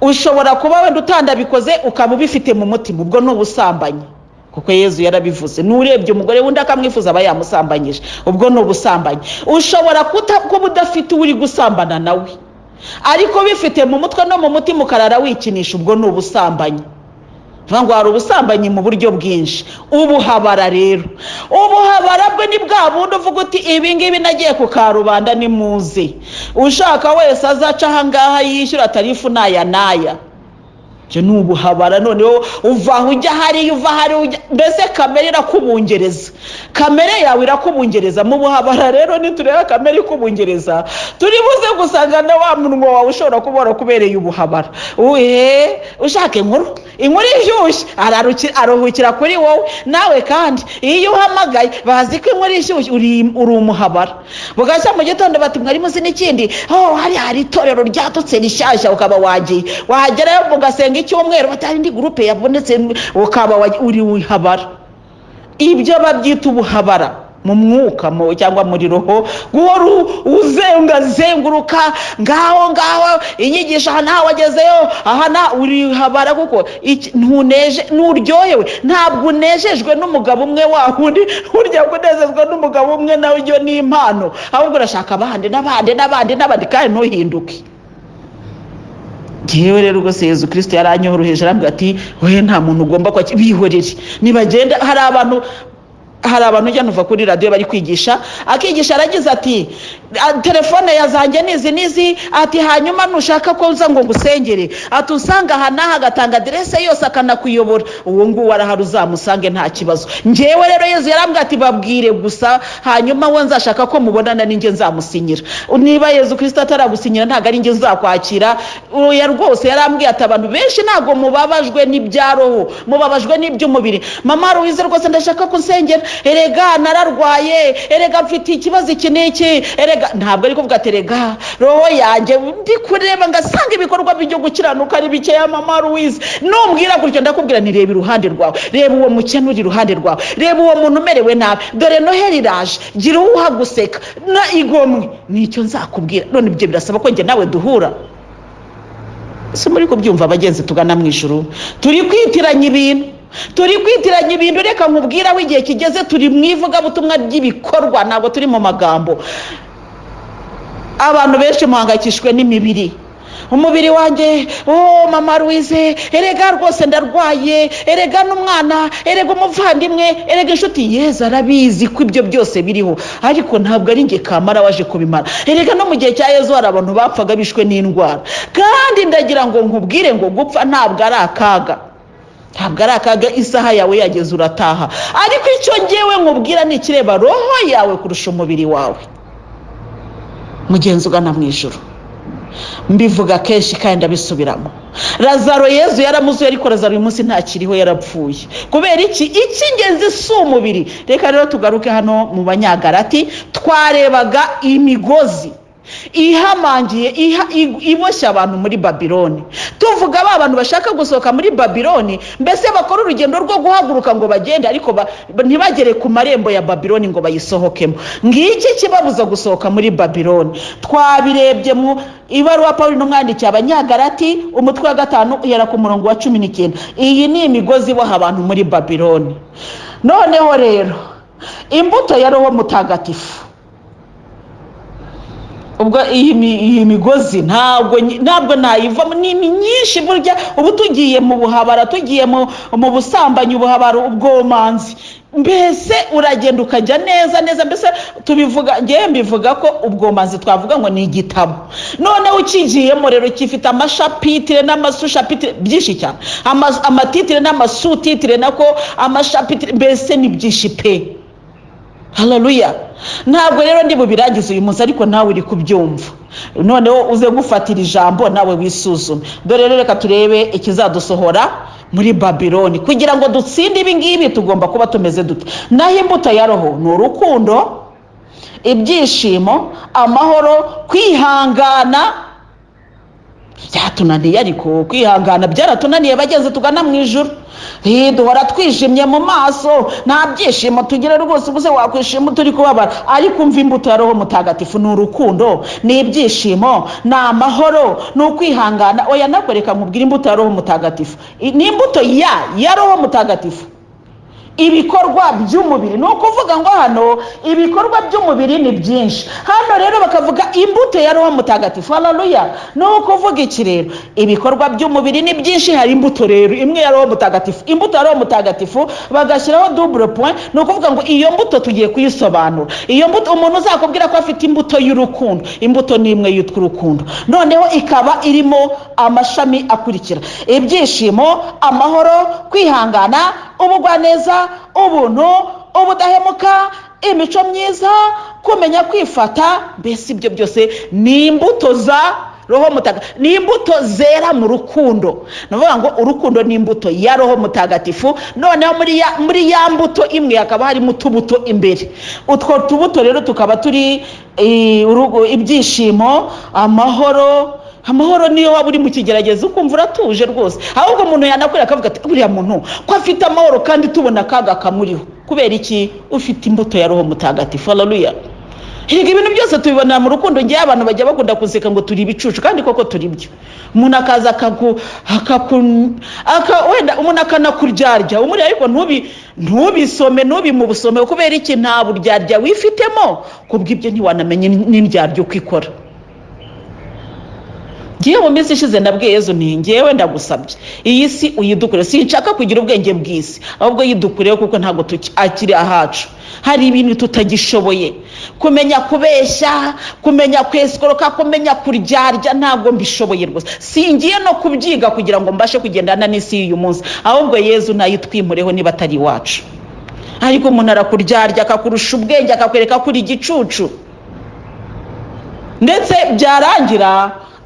Speaker 1: Ushobora kuba wenda utandabikoze ukaba ubifite mu mutima, ubwo ni ubusambanyi, kuko Yezu yarabivuze, n'urebye umugore wundi akamwifuza aba yamusambanyije, ubwo ni ubusambanyi. Ushobora kuba udafite uwo uri gusambana nawe, ariko bifite mu mutwe no mu mutima ukarara wikinisha, ubwo ni ubusambanyi. Bivuga ngo hari ubusambanyi mu buryo bwinshi. Ubuhabara rero, ubuhabara bwo ni bwa bundi uvuga uti ibi ngibi nagiye ku karubanda, nimuze ushaka wese azaca aha ngaha yishyura tarifu n'aya n'aya. Ibyo ni ubuhabara. Noneho uva aho ujya hariya, uva hariya ujya, mbese kamere irakubungereza, kamere yawe irakubungereza. Mu buhabara rero nitureba kamere ikubungereza, turi buze gusanga na wa munwa wawe ushobora kuba warakubereye ubuhabara. Uhe ushaka inkuru, inkuru ishyushye, aruhukira kuri wowe. Nawe kandi iyo uhamagaye bazi ko inkuru ishyushye, uri umuhabara. Bugacya mu gitondo bati mwari muzi n'ikindi, oh, hari itorero ryadutse rishyashya, ukaba wagiye, wahagerayo mugasenga icyumweru, batari indi groupe yabonetse, ukaba uri uhabara. Ibyo babyita ubuhabara mu mwuka cyangwa muri roho, guhora uzengazenguruka ngaho ngaho, inyigisho aha nawe wagezeyo, aha na uri habara, kuko ntuneje, nturyohewe, ntabwo unejejwe n'umugabo umwe wa wundi. Burya kunezezwa n'umugabo umwe nawe iyo ni impano, ahubwo urashaka abandi n'abandi n'abandi n'abandi, kandi ntuhinduke. Njyewe rero rwose Yezu Kristo yaranyoroheje, arambwira ati we nta muntu ugomba kwakira, bihorere nibagenda. Hari abantu Hari abantu ujya nuva kuri radiyo bari kwigisha, akigisha aragize ati: "Telefone ya zanjye nizi nizi," ati, "hanyuma nushaka ko nza ngo ngusengere," ati, "usanga aha n'aha," agatanga aderese yose akanakuyobora. Uwo nguwo arahari, uzamusange, nta kibazo. Ngewe rero Yezu yarambwiye ati: "Babwire gusa, hanyuma we nzashaka ko mubonana, ninjye nzamusinyira." Niba Yezu Kirisito ataragusinyira, ntabwo ari njye uzakwakira. Oya rwose, yarambwiye ati: "Abantu benshi ntabwo mubabajwe n'ibya roho, mubabajwe n'iby'umubiri. Mama Louise, rwose ndashaka ko unsengera, erega nararwaye, erega mfite ikibazo iki n'iki, erega." Ntabwo ari kuvuga ati: "Erega roho yanjye ndi kureba ngasanga ibikorwa byo gukiranuka ari bikeya." Mama Louise, numbwira gutyo ndakubwira nti: "Reba iruhande rwawe, reba uwo mukene uri iruhande rwawe, reba uwo muntu umerewe nabi. Dore Noheli iraje, gira uwo uha guseka na igomwe." Nicyo nzakubwira. None ibyo birasaba ko njye nawe duhura. Si muri kubyumva, abagenzi tugana mu ijuru? Turi kwitiranya ibintu, turi kwitiranya ibintu. Reka nkubwire aho igihe kigeze. Turi mu ivugabutumwa ry'ibikorwa, ntabwo turi mu magambo. Abantu benshi muhangayikishijwe n'imibiri. "Umubiri wanjye, oh mama Louise, erega rwose ndarwaye, erega n'umwana, erega umuvandimwe, erega inshuti." Yezu arabizi ko ibyo byose biriho, ariko ntabwo ari njye kamara waje kubimara. Erega no mu gihe cya Yezu hari abantu bapfaga bishwe n'indwara. Kandi ndagira ngo nkubwire ngo gupfa ntabwo ari akaga, ntabwo ari akaga. Isaha yawe yageze urataha. Ariko icyo ngewe nkubwira ni ikireba roho yawe kurusha umubiri wawe. Mugenzi ugana mu ijuru, mbivuga kenshi kandi ndabisubiramo: Lazaro Yezu yaramuzuye, ariko Lazaro uyu munsi ntakiriho, yarapfuye. Kubera iki? Icy'ingenzi si umubiri. Reka rero tugaruke hano mu Banyagarati. Twarebaga imigozi ihamangiye, iboshye abantu muri Babiloni. Tuvuga ba bantu bashaka gusohoka muri Babiloni, mbese bakora urugendo rwo guhaguruka ngo bagende, ariko ntibagere ku marembo ya Babiloni ngo bayisohokemo. Ngiki kibabuza gusohoka muri Babiloni. Twabirebye mu ibaruwa Paul n'umwandikiye Abanyagarati, umutwe wa 5, uhera ku murongo wa 19. Iyi ni imigozi iboha abantu muri Babiloni. Noneho rero imbuto ya Roho Mutagatifu. Ubwo iyi migozi ntabwo nayivamo, ni myinshi burya. Ubu tugiye mu buhabara, tugiye mu busambanyi, ubuhabara, ubwomanzi, mbese uragenda ukajya neza neza. Mbese tubivuga, ngewe mbivuga ko ubwomanzi twavuga ngo ni igitabo. Noneho ukigiyemo rero gifite amashapitire n'amasushapitire byinshi cyane, amatitire n'amasutitire, nako amashapitire, mbese ni byinshi pe. Haleluya! Ntabwo rero ndi bubirangize uyu munsi, ariko nawe uri kubyumva. Noneho uze gufatira ijambo, nawe wisuzume. Dore rero, reka turebe ikizadusohora muri Babiloni. Kugira ngo dutsinde ibi ngibi tugomba kuba tumeze dute? Naho imbuto ya Roho ni urukundo, ibyishimo, amahoro, kwihangana. Byatunaniye, ariko kwihangana byaratunaniye. Bagenzi tugana mu ijuru, duhora twijimye mu maso, nta byishimo tugira rwose. Ubuse wakwishima turi kubabara? Ariko umva, imbuto ya Roho Mutagatifu ni urukundo, ni ibyishimo, ni amahoro, ni ukwihangana. Oya, nakwereka nkubwire imbuto ya Roho Mutagatifu. Ni imbuto ya Roho Mutagatifu. Ibikorwa by'umubiri, ni ukuvuga ngo hano ibikorwa by'umubiri ni byinshi. Hano rero bakavuga imbuto ya Roho Mutagatifu. Haleluya! Ni ukuvuga iki rero? Ibikorwa by'umubiri ni byinshi. Hari imbuto rero imwe ya Roho Mutagatifu. Imbuto ya Roho Mutagatifu, bagashyiraho double point, ni ukuvuga ngo iyo mbuto tugiye kuyisobanura. Iyo mbuto, umuntu uzakubwira ko afite imbuto y'urukundo, imbuto ni imwe yitwa urukundo, noneho ikaba irimo amashami akurikira: ibyishimo, amahoro, kwihangana, ubugwaneza, ubuntu, ubudahemuka, imico myiza, kumenya kwifata. Mbese ibyo byose ni imbuto za Roho Mutagatifu, ni imbuto zera mu rukundo. Ni ukuvuga ngo urukundo ni imbuto ya Roho Mutagatifu. Noneho muri ya mbuto imwe hakaba harimo utubuto imbere. Utwo tubuto rero tukaba turi ibyishimo, amahoro. Amahoro niyo waba uri mu kigeragezo ukumva uratuje rwose. Ahubwo umuntu yanakurira akavuga ati: "Buriya muntu ko afite amahoro kandi tubona akaga kamuriho, kubera iki?" Ufite imbuto ya Roho Mutagatifu. Haleluya! Erega ibintu byose tubibonera mu rukundo. Ngewe abantu bajya bakunda guseka ngo turi ibicucu, kandi koko turi byo. Umuntu akaza akaku akaku aka wenda umuntu akanakuryarya umuri, ariko ntubisome, ntubimubusome. Kubera iki? Nta buryarya wifitemo. Kubw'ibyo ntiwanamenye n'indyarya uko ikora. Ngiye mu minsi ishize nabwiye Yezu nti: "Ngewe ndagusabye, iyi si uyidukure. Sinshaka kugira ubwenge bw'isi, ahubwo yidukureho, kuko ntabwo akiri ahacu. Hari ibintu tutagishoboye kumenya, kubeshya, kumenya kwesikoroka, kumenya kuryarya, ntabwo mbishoboye rwose. Singiye no kubyiga kugira ngo mbashe kugendana n'isi y'uyu munsi. Ahubwo Yezu ntayitwimureho niba atari iwacu." Ariko umuntu arakuryarya, akakurusha ubwenge, akakwereka ko uri igicucu, ndetse byarangira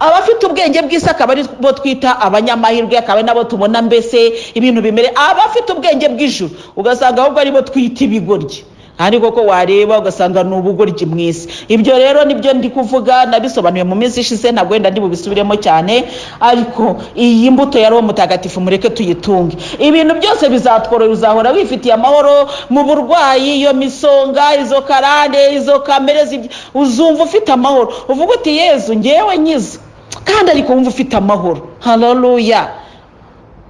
Speaker 1: abafite ubwenge bw'isi akaba ari bo twita abanyamahirwe, akaba ari nabo tubona mbese ibintu bimere. Abafite ubwenge bw'ijuru ugasanga ahubwo aribo twita ibigoryi, ariko ko wareba ugasanga ni ubugoryi mu isi. Ibyo rero nibyo ndi kuvuga, nabisobanuye mu minsi ishize, ntabwo wenda ndi bubisubiremo cyane. Ariko iyi mbuto ya Roho Mutagatifu mureke tuyitunge, ibintu byose bizatworohera. Uzahora wifitiye amahoro mu burwayi, iyo misonga, izo karande, izo kamere, uzumva ufite amahoro, uvuga uti: "Yezu, ngewe nkiza." Kandi ariko wumva ufite amahoro. Haleluya,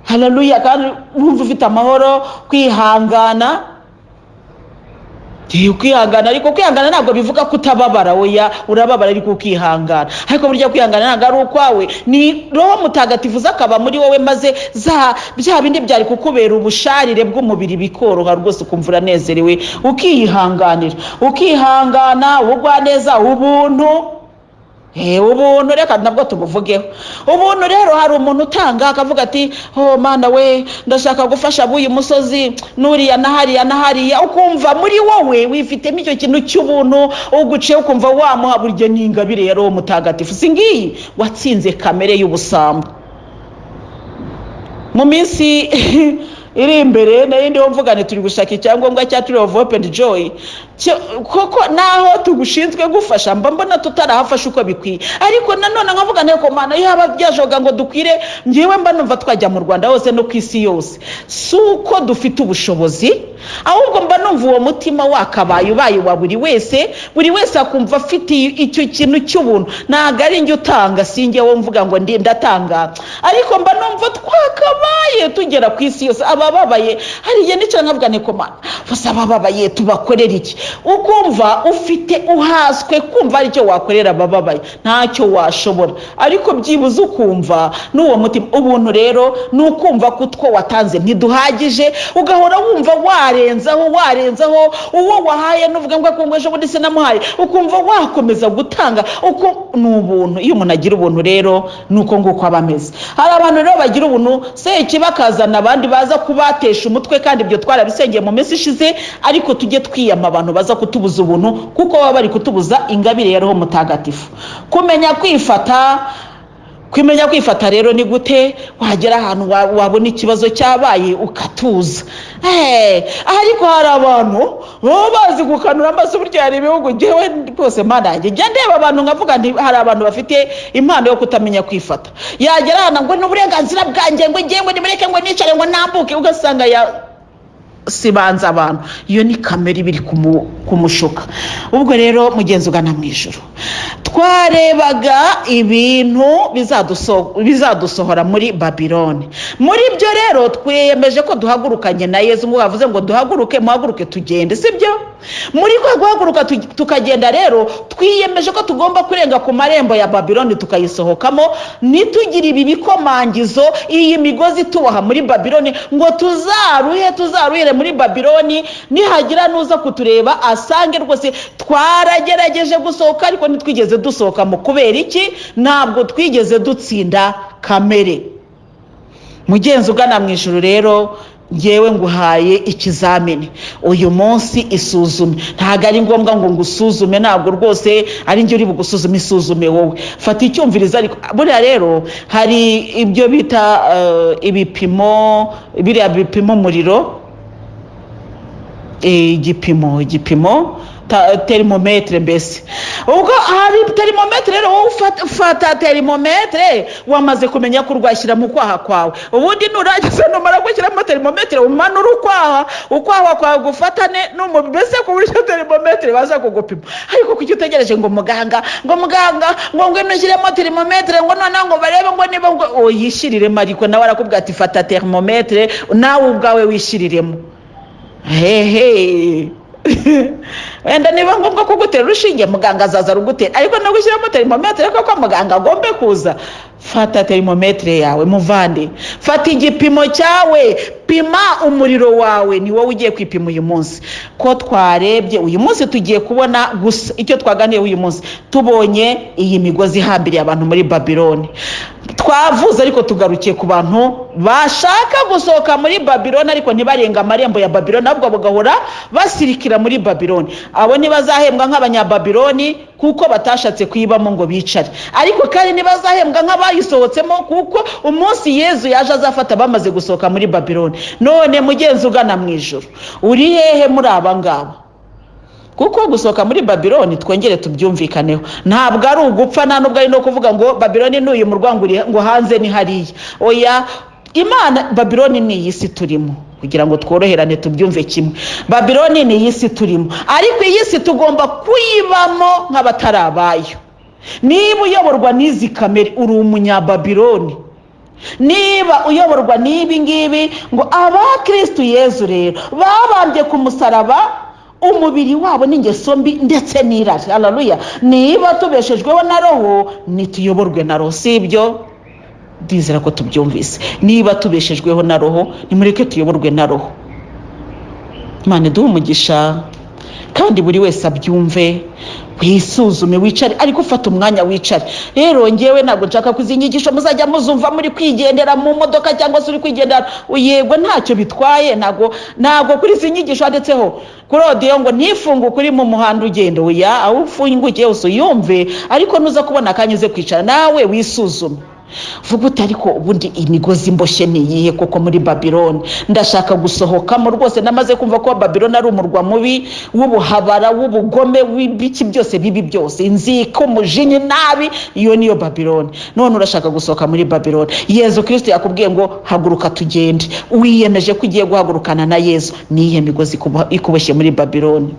Speaker 1: haleluya! Kandi wumva ufite amahoro. Kwihangana, kwihangana, ariko kwihangana ntabwo bivuga ko utababara. Oya, urababara ariko ukihangana. Ariko burya kwihangana ntabwo ari ukwawe, ni Roho Mutagatifu uza akaba muri wowe, maze za bya bindi byari kukubera ubusharire bw'umubiri bikoroha rwose, ukumva uranezerewe, ukiyihanganira, ukihangana. Ubugwaneza, ubuntu. Ubuntu reka nabwo tubuvugeho. Ubuntu rero, hari umuntu utanga akavuga ati: "Oh Mana we, ndashaka gufasha b'uyu musozi n'uriya na hariya na hariya." Ukumva muri wowe wifitemo icyo kintu cy'ubuntu, uguciye ukumva wamuha. Burya ni ingabire ya Roho Mutagatifu. Si ngiyi watsinze kamere y'ubusambo? Mu minsi iri imbere nari ndiho mvugane, turi gushaka icyangombwa cya Tree of Hope and Joy, koko naho tugushinzwe gufasha mba mbona tutarahafasha uko bikwiye. Ariko nanone nkavuga nteko Mana, yaba byashoboka ngo dukwire, ngewe mba numva twajya mu Rwanda hose no ku isi yose. Si uko dufite ubushobozi, ahubwo mba numva uwo mutima wakabaye ubaye wa buri wese, buri wese akumva afite icyo kintu cy'ubuntu. Ntabwo ari njye utanga, si njye wo mvuga ngo ndi ndatanga, ariko mba numva twakabaye tugera ku isi yose. Abababaye, hari igihe nicara nkavuga niko: "Mana, gusa abababaye tubakorera iki?" Ukumva ufite uhaswe kumva hari icyo wakorera abababaye. Ntacyo washobora, ariko byibuze ukumva n'uwo mutima. Ubuntu rero ni ukumva ko utwo watanze ntiduhagije, ugahora wumva warenzaho, warenzaho. Uwo wahaye nuvuga ngo ejo bundi sinamuhaye, ukumva wakomeza gutanga. Uko ni ubuntu. Iyo umuntu agira ubuntu rero, ni uko nguko aba ameze. Hari abantu rero bagira ubuntu, sekibi akazana abandi baza kubatesha umutwe, kandi ibyo twarabisengeye mu minsi ishize. Ariko tujye twiyama abantu baza kutubuza ubuntu, kuko baba bari kutubuza ingabire ya Roho Mutagatifu. Kumenya kwifata. Kumenya kwifata rero ni gute? Wagera ahantu wabona ikibazo cyabaye, ukatuza. Ariko hari abantu baba bazi gukanura amaso. Burya hari ibihugu, ngewe rwose Mana yanjye, njya ndeba abantu nkavuga nti hari abantu bafite impano yo kutamenya kwifata. Yagera ahantu ngo ni uburenganzira bwanjye, ngo ngewe nimureke, ngo nicare, ngo nambuke, ugasanga ya sibanza abantu. Iyo ni kamere iba iri kumushuka. Ubwo rero mugenzi ugana mu ijoro, twarebaga ibintu bizadusohora muri Babiloni. Muri byo rero twiyemeje ko duhagurukanye na Yezu, ngo bavuze ngo duhaguruke, muhaguruke tugende, sibyo? Muri kwa guhaguruka tukagenda rero, twiyemeje ko tugomba kurenga ku marembo ya Babiloni, tukayisohokamo, ntitugire ibi bikomangizo, iyi migozi tuboha muri Babiloni, ngo tuzaruhe, tuzaruhire muri Babiloni. Nihagira nuza kutureba asange rwose twaragerageje gusohoka, ariko ntitwigeze dusohoka. Mu kubera iki? Ntabwo twigeze dutsinda kamere. Mugenzi ugana mu ijoro rero, ngewe nguhaye ikizamini uyu munsi: isuzume. Ntabwo ari ngombwa ngo ngusuzume, ntabwo rwose ari njye uri bugusuzume. Isuzume wowe, fata icyumvirizo. Ariko buriya rero hari ibyo bita ibipimo, biriya bipima umuriro, igipimo thermomètre mbese. Ubwo hari thermomètre rero, wowe ufata thermomètre, wamaze kumenya ko urwashyira mu kwaha kwawe. Ubundi nurangiza, numara gushyiramo thermomètre, umanura ukwaha, ukwaha kwawe gufatane n'umubiri, mbese ku buryo thermomètre baza kugupima. Ariko kuki utegereje ngo muganga, ngo muganga ngo ngwino ushyiremo thermomètre, ngo noneho ngo barebe ngo niba ngo uyishyiriremo? Ariko nawe arakubwira ati: "Fata thermomètre nawe ubwawe wishyiriremo." Hehe, wenda niba ngombwa kugutera urushinge, muganga azaza arugutera, ariko no gushyiramo thermomètre koko muganga agombe kuza. Fata terimometere yawe muvande, fata igipimo cyawe, pima umuriro wawe. Ni wowe ugiye kwipima uyu munsi. Ko twarebye uyu munsi, tugiye kubona gusa icyo twaganiye uyu munsi. Tubonye iyi migozi ihambiriye abantu muri Babiloni. Twavuze ariko tugarukiye ku bantu bashaka gusohoka muri Babiloni, ariko ntibarenga amarembo ya Babiloni, ahubwo bagahora basirikira muri Babiloni. Abo ntibazahembwa nk'abanyababiloni kuko batashatse kuyibamo ngo bicare, ariko kandi ntibazahembwa nk'abayisohotsemo, kuko umunsi Yezu yaje azafata bamaze gusohoka muri Babiloni. None mugenzi ugana mu ijoro, uri hehe muri aba ngaba? Kuko gusohoka muri Babiloni, twongere tubyumvikaneho, ntabwo ari ugupfa, nta nubwo ari no kuvuga ngo Babiloni ni uyu murwa, ngo hanze ni hariya. Oya, Imana, Babiloni ni iyi si turimo. Kugira ngo tworoherane, tubyumve kimwe, Babiloni ni iyi si turimo, ariko iyi si tugomba kuyibamo nk'abatari abayo. Niba uyoborwa n'izi kamere, uri umunyababiloni. Niba uyoborwa n'ibi ngibi, ngo abakirisitu Yezu rero babambye ku musaraba umubiri wabo n'ingeso mbi ndetse n'irari. Haleluya! Niba tubeshejweho na Roho, nituyoborwe na Roho. Si ibyo? Ndizera ko tubyumvise. Niba tubeshejweho na Roho, nimureke tuyoborwe na Roho. Imana iduhe umugisha, kandi buri wese abyumve. Wisuzume, wicare, ariko ufata umwanya wicare. Rero ngewe ntabwo nshaka ko izi nyigisho muzajya muzumva muri kwigendera mu modoka cyangwa se uri kwigendera. Yego, ntacyo bitwaye. Ntabwo kuri izi nyigisho handitseho kuri audio ngo ntifunguke uri mu muhanda ugenda. Oya, aho ufungukiye hose uyumve, ariko nuza kubona akanya uze kwicara nawe wisuzume. Vuga uti: "Ariko ubundi imigozi mboshye ni iyihe koko muri Babiloni? Ndashaka gusohokamo rwose. Namaze kumva ko Babiloni ari umurwa mubi w'ubuhabara, w'ubugome, w'ibiki byose bibi byose, inzika, umujinya, nabi. Iyo niyo Babiloni." None urashaka gusohoka muri Babiloni. Yezu Kirisito yakubwiye ngo haguruka tugende. Wiyemeje ko ugiye guhagurukana na Yezu. Niyihe migozi ikuboshye muri Babiloni?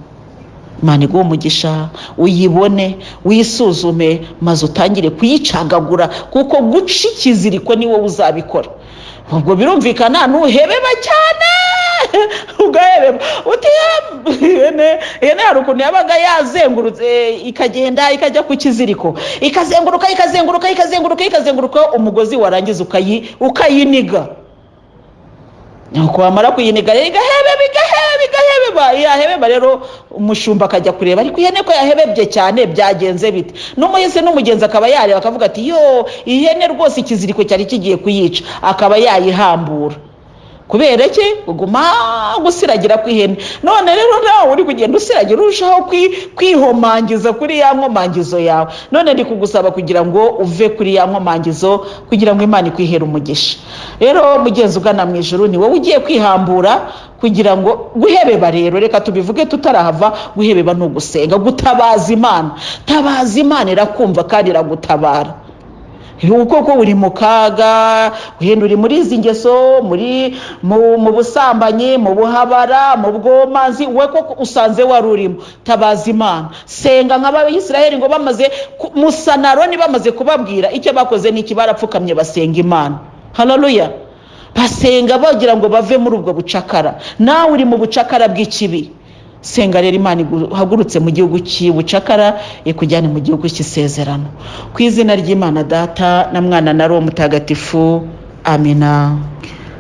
Speaker 1: Imana iguhe umugisha. Uyibone, wisuzume, maze utangire kuyicagagura, kuko guca ikiziriko ni wowe uzabikora. Ubwo birumvikana, ntuhebeba cyane, ugahebeba uti ihene. Ihene hari ukuntu yabaga yazengurutse, ikagenda ikajya ku kiziriko, ikazenguruka, ikazenguruka, ikazenguruka, ikazenguruka umugozi, warangiza ukayiniga. Nuko wamara kuyiniga rero, igahebeba, igahebeba, igahebeba. Yahebeba rero, umushumba akajya kureba: "Ariko ihene ko yahebebye cyane, byagenze bite?" N'umuhisi n'umugenzi akaba yareba, akavuga ati: "Yo, ihene rwose ikiziriko cyari kigiye kuyica." Akaba yayihambura. Kubera iki? Kuguma gusiragira kw'ihene. None rero nawe uri kugenda usiragira, urushaho kwihomangiza kuri ya nkomangizo yawe. None ndi kugusaba kugira ngo uve kuri ya nkomangizo, kugira ngo Imana ikwihere umugisha. Rero mugenzi ugana mu ijuru, ni wowe ugiye kwihambura kugira ngo guhebeba. Rero reka tubivuge tutarahava. Guhebeba ni ugusenga, gutabaza Imana. Tabaza Imana, irakumva kandi iragutabara. Kuko uri mu kaga, wenda uri muri izi ngeso, muri mu busambanyi, mu buhabara, mu bwomanzi, we koko usanze wari urimo. Tabaza Imana, senga nk'Abayisiraheli. Ngo bamaze Musa na Aroni bamaze kubabwira, icyo bakoze ni iki? Barapfukamye, basenga Imana. Haleluya! Basenga bagira ngo bave muri ubwo bucakara. Nawe uri mu bucakara bw'ikibi, senga rero Imana iguhagurutse mu gihugu cy'ubucakara, ikujyane mu gihugu cy'isezerano. Ku izina ry'Imana Data na Mwana na Roho Mutagatifu, amina.